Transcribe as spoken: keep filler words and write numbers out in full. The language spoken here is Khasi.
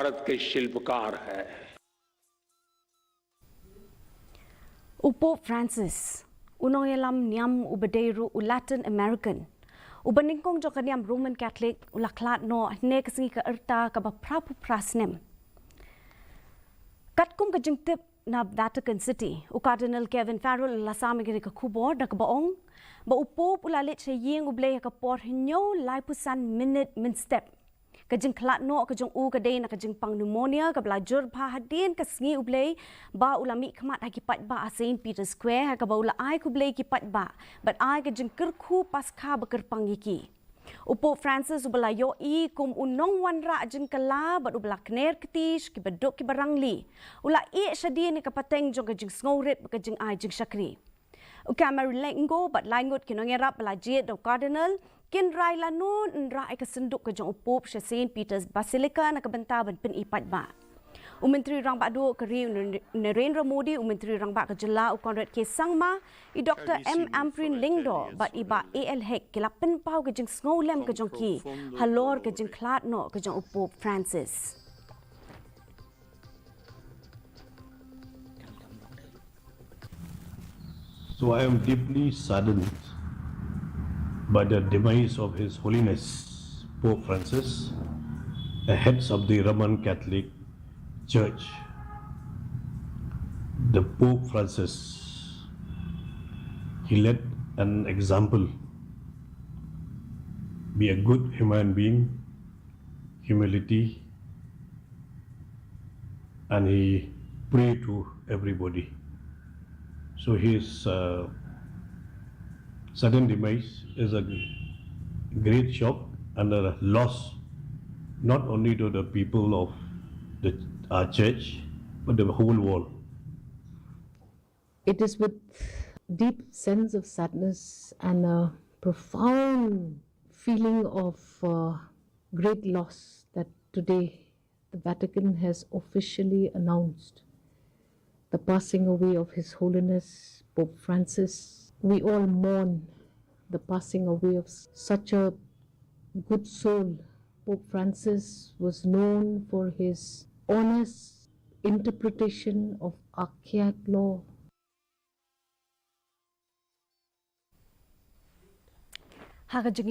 भारत के शिल्पकार हैं। U Pope Francis, u nongïalam niam uba dei ruh u Latin American, uba nyngkong jong ka niam Roman Catholic, u la khlad noh hynne ka sngi ka rta kaba phra phew phra snem. Katkum ka jingtip na Vatican City, u Cardinal Kevin Farrell u la sam ïa kane ka khubor da kaba ong ba u Pope u la leit sha ïing U Blei ha ka por hynñiew laiphew san minit mynstep. Ka jingkhlad noh ka jong u ka dei na ka jingpang pneumonia kaba la jur bha hadien ka sngi U Blei ba u la mihkhmat ha ki paidbah ha Saint Peter's Square, ha kaba u la ai khublei ki paidbah bad ai ka jingkyrkhu Paskha ba kyrpang ïa ki. U Pope Francis uba la ïohi kum u nongwanrah jingkylla bad uba la kner kti sha kiba duk kiba rangli, u la ïeh shadien ïa ka pateng jong ka jingsngewrit bad ka jingai jingshakri. U Camerlengo bad lai ngut ki nongïarap ba la jied da u Cardinal kin rai lano yn rah ïa ka synduk ka jong u Pope sha Saint Peter's Basilica na ka bynta ban pyni paidbah. U Myntri Rangbah Duh ka ri u Narendra Modi, u Myntri Rangbah ka jylla u Conrad K Sangma, i Doctor M Ampareen Lyngdoh bad i Bah A L Hek ki la pynpaw ka jingsngewlem ka jong ki halor ka jingkhlad noh ka jong u Pope Francis. So I am deeply saddened by the demise of His Holiness Pope Francis, the heads of the Roman Catholic Church. The Pope Francis, he led an example, be a good human being, humility, and he prayed to everybody. So his uh, sudden demise is a great shock and a loss, not only to the people of the, our church, but the whole world. It is with deep sense of sadness and a profound feeling of uh, great loss that today the Vatican has officially announced the passing away of His Holiness Pope Francis. We all mourn the passing away of such a good soul. Pope Francis was known for his honest interpretation of archaic law. Ha ka jing